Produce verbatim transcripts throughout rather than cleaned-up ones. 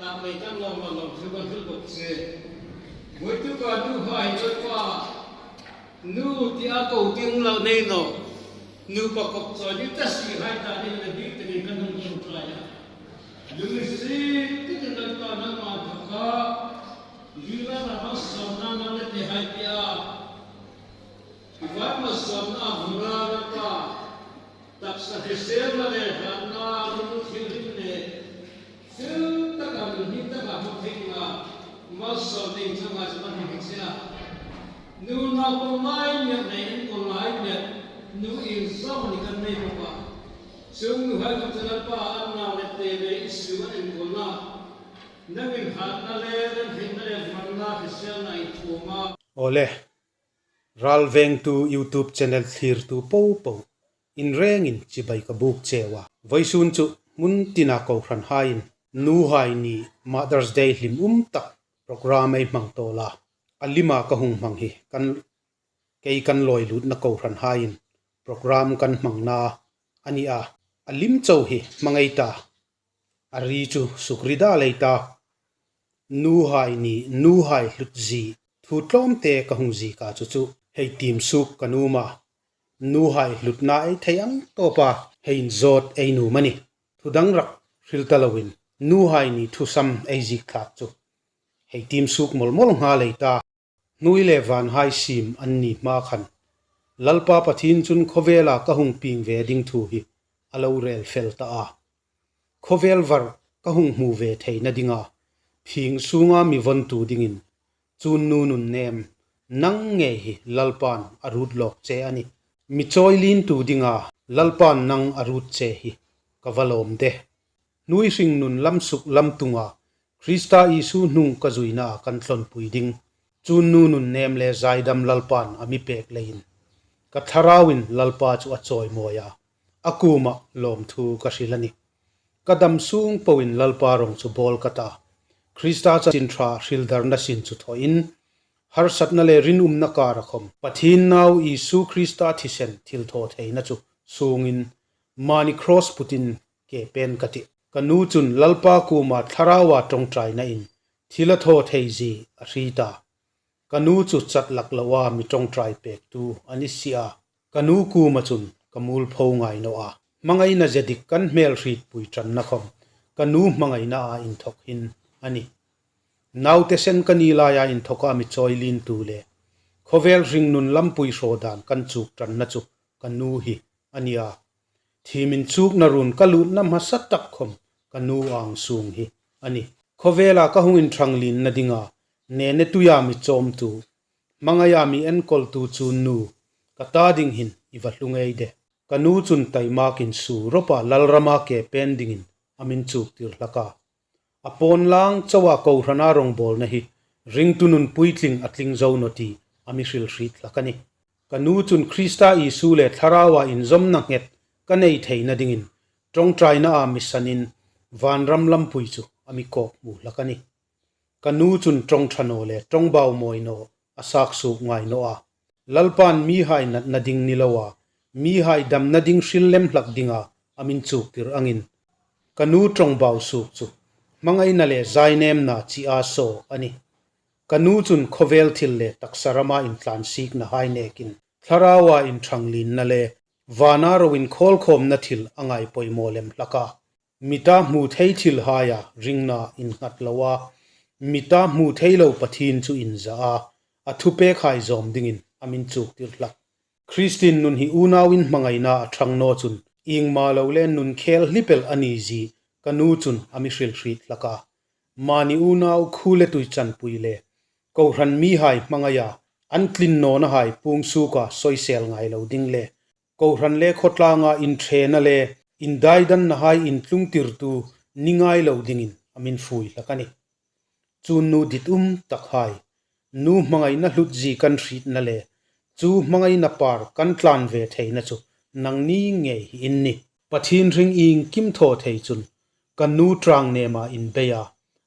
Ṭha pei kan lawm a lawm chu kan hril bawk che. Voituk a nu hai Lalpa, nu tia ko ding lo nei naw. Nu pa kop chawi ni ta si hai ta ding le bik te kan hung ṭawngṭai a. Lungsi titin Lalpa nangma thawka. Lila na ma sawm na na le te hai tia. Vai ma sawm na hura Lalpa. Taksa hriselna le hratna, lungthim hrim le thil taka, lungthim taka hmu thei dinga malsawm ding changa chu kan hmu che a. Nu naupang lai miak nei, enkawl lai miak, nu inzawm ni kan nei bawk a. Chuong nuhai khom chu Lalpa an nau le te le i su an enkawlna, nangin hratna le remhrietna le hmangna hriselna i thuom a. Awle. Ralvengtu YouTube channel thlirtu popo, in rengin chibai ka buk cheu a. Vawisun chu hmun tina kohranhaiin nuhai ni Mother's Day hlim um tak program ei hmang tawl a. A lima ka hung hmang hi kan, kei kan lawi lutna kohranhaiin program kan hmangna a ni a. A lim chau hi hmangai ta. A ri chu sukri da lei ta. Nuhai ni, nuhai hlut zie, thu tlawmte ka hung ziek a chu chu hei tiem suok ka nuom a. Nuhai hlutna ei thei ang tawpa hei inzawt ei nuom a nih. Thu dang rak hril ta loin, nuhai ni thusam ei ziek thlak chu hei tiem suok mawl mawl nghal ei ta. Hnuoi le vânhai siem an ni hma khan, Lalpa Pathien chun khawvela ka hung pieng ve ding thu hi a lo rel fel ta a. Khawvel var ka hung hmu ve theina dinga, phing sunga mi vontu dingin, chun nu nunnem, nang ngei hi Lalpan a ruot lawk che a nih. Mi chawi lientu dinga Lalpan nang a ruot che hi ka va lawm de. Hnuoi hringnun lam suk lam tunga Krista Isu hnung ka zuina kan tlawnpui ding. Chun nu nunnem le zaidam Lalpan a mi pek leiin, ka thlarauin Lalpa chu a chawimawi a, a kuoma lawmthu ka hril a nih. Ka dam sung poin Lalpa rawng chu bawl ka ta. Krista chanchin ṭha hrildarna sin chu thawin, harsatna le rinumna kara khom Pathien nau Isu Krista thisen thilthawtheina chu sungin, mani cross putin ke pen ka tih. Ka nu chun Lalpa kuoma thlaraua ṭawngṭainain thil a thaw thei zie a hriet a. Ka nu chu chat lak loa mi ṭawngṭai pektu a ni si a. Ka nu kuoma chun ka muolpho ngai naw a. Hmangaina ze dik kan hmel hrietpui ṭanna khom ka nu hmangainaa inthawk hin a nih. Naute sen ka ni laia inthoka mi chawi lientu le khawvel hringnun lampui hraw dan kan chuk ṭanna chu ka nu hi a ni a. Thim inchukna run ka lutna hmasa tak khom ka nu ang sung hi a nih. Khawvela ka hung inṭhang lienna dinga, nene tuia mi chawmtu, hmangaia mi enkawltu chun nu, ka ta ding hin i va hlu ngei de. Ka nu chun taimak insu rawpa lalrama ke pen dingin a min chuktir hlak a. A pawn lang chauha kohrana rawngbawlna hi ringtu nun puitling a tling zo naw ti a mi hril hriet hlak a nih. Ka nu chun Krista Isu le thlaraua inzawmna nghet ka nei theina dingin ṭawngṭainaa mi sanin vanram lampui chu a mi kawk hmu hlak a nih. Ka nu chun ṭawng ṭha naw le ṭawng bau mawi naw a sak suok ngai naw a. Lalpan mihai natna ding ni loa, mihai damna ding hril lem hlak dinga a min chuktir angin, ka nu ṭawng bau suok chu hmangaina le zainêmna chi a saw a nih. Ka nu chun khawvel thil le taksa rama intlansiknahai nekin thlaraua inṭhang lienna le vana ro inkhawlkhawmna thil a ngai poimaw lem hlak a. Mita hmu thei thilhaia ringna innghat loa, mita hmu thei lo Pathien chu inza a, a thupekhai zawm dingin a min chuktir hlak. Kristien nun hi unauin hmangaina a ṭhang naw chun, iengma lo le nun khel hlipel a ni zie ka nu chun a mi hril hriet hlak a. Mani unau khu le tui chanpui le kohran mihai hmangaia an tlin nawnahai pung suoka soisel ngai lo ding le kohran le khawtlanga inṭhena le indaidannahai intlungtirtu ni ngai lo dingin a min fui hlak a nih. Chun nu dit um takhai, nu hmangaina hlut zie kan hrietna le chu hmangaina par kan tlan ve theina chu nangni ngei hi in nih. Pathien ring iengkim thaw thei chun ka nu ṭang nema inbei a,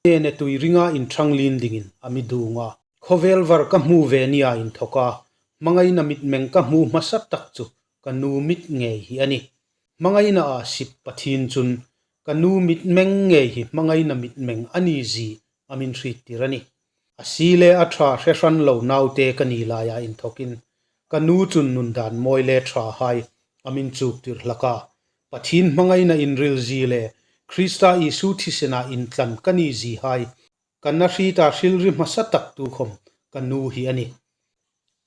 nene tui ringa inṭhang lien dingin a mi duong a. Khawvel var ka hmu ve nia inthoka hmangaina mitmeng ka hmu hmasa tak chu ka nu mit ngei hi a nih. Hmangainaa sip Pathien chun ka nu mitmeng ngei hi hmangaina mitmeng a ni zie a min hriettir a nih. A sie le a ṭha hre hran lo naute ka ni laia inthawkin ka nu chun nun dan mawi le ṭhahai a min chuktir hlak a. Pathien hmangaina inril zie le Krista Isu thisena intlan ka ni ziehai ka na hrieta hrilri hmasa tak tukhawm ka nu hi a nih.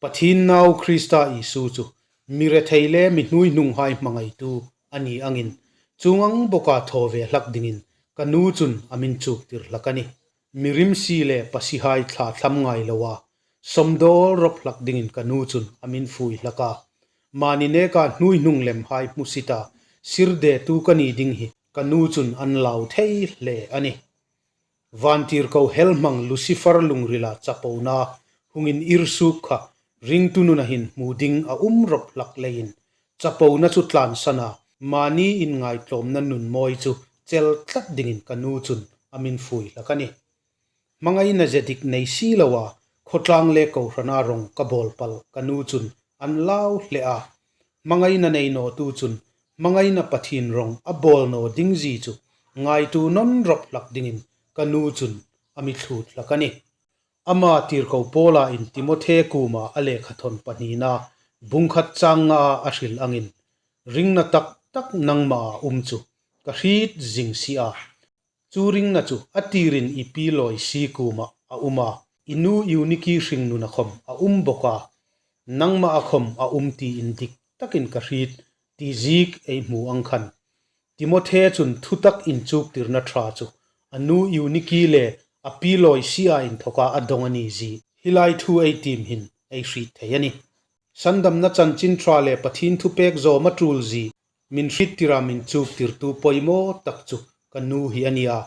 Pathien nau Krista Isu chu mi rethei le mi hnuhnunghai hmangaitu a ni angin chuong ang boka thaw ve hlak dingin ka nu chun a min chuktir hlak a nih. Mi rimsi le pasihai thlathlam ngai loa sawmdawl rawp hlak dingin ka nu chun a min fui hlak a. Mani neka hnuhnung lemhai hmusita sirdetu ka ni ding hi ka nu chun an lau thei hle a nih. Vantirko hel hmang Lucifer lungrila chapona hung inirsuok kha ringtu nuna hin hmu ding a um rawp hlak leiin chapona chu tlansana mani inngaitlawmna nun mawi chu chel tlat dingin ka nu chun a min fui hlak a nih. Hmangaina zedik nei si loa khawtlang le kohrana rawng ka bawl pal ka nu chun an lau hle a. Hmangaina nei nawtu chun hmangaina Pathien rawng a bawl naw ding zie chu ngaituo nawn rawp hlak dingin ka nu chun a mi thlut hlak a nih. Ama tirko Paula in Timothe kuoma a lekhathawn pahnina bung khat chang ngaa a hril angin, ringna tak tak nangmaa um chu ka hriet zing si a. Chu ringna chu a tirin i pi Loisi kuoma a um a, i nu Euniki hringnuna khawm a um bawk a, nangmaa khawm a um ti indik takin ka hriet ti ziek ei hmu ang khan. Timothe chun thutak inchuktirna ṭha chu a nu Euniki le a pi Loisia inthawka a dawng a ni zie hi lai thu ei tiem hin ei hriet thei a nih. Sandamna chanchin ṭha le Pathien thupek zawm a ṭul zie min hriettir a min chuktirtu poimaw tak chu ka nu hi a ni a.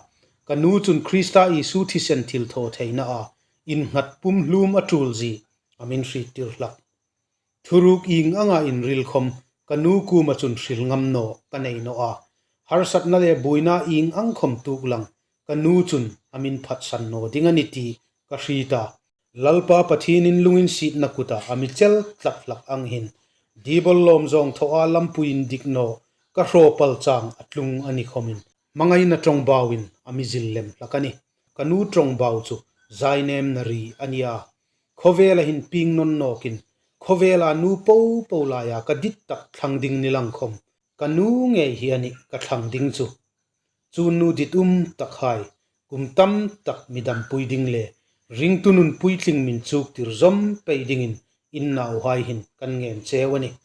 Ka nu chun Krista Isu thisen thilthawtheinaa innghat pumhlum a ṭul zie a min hriettir hlak. Thuruk ieng anga inril khawm ka nu kuoma chun hril ngam naw ka nei naw a. Harsatna le buoina ieng ang khawm tuok lang ka nu chun a min phatsan naw ding a nih ti ka hriet a. Lalpa Pathienin lunginsietna kuta a mi chel tlat hlak ang hin, Dibol lawm zawng thawa lampui indik naw ka hraw pal chang a tlung a ni khawmin hmangaina ṭawngbauin a mi zil lem hlak a nih. Ka nu ṭawngbau chu zainêmna ri a ni a. Khawvela hin pieng nawn nawkin, khawvela nu popo laia ka dit tak thlang ding ni lang khawm, ka nu ngei hi a nih ka thlang ding chu. Chu nu dit um takhai kum tam tak mi dampui ding le ringtu nun puitling min chuktir zawm pei dingin in nauhai hin kan ngên cheu a nih.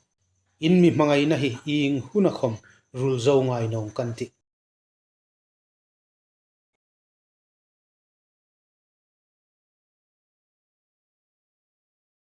In mi hmangaina hi ieng huna khawm rul zo ngai naw kan tih.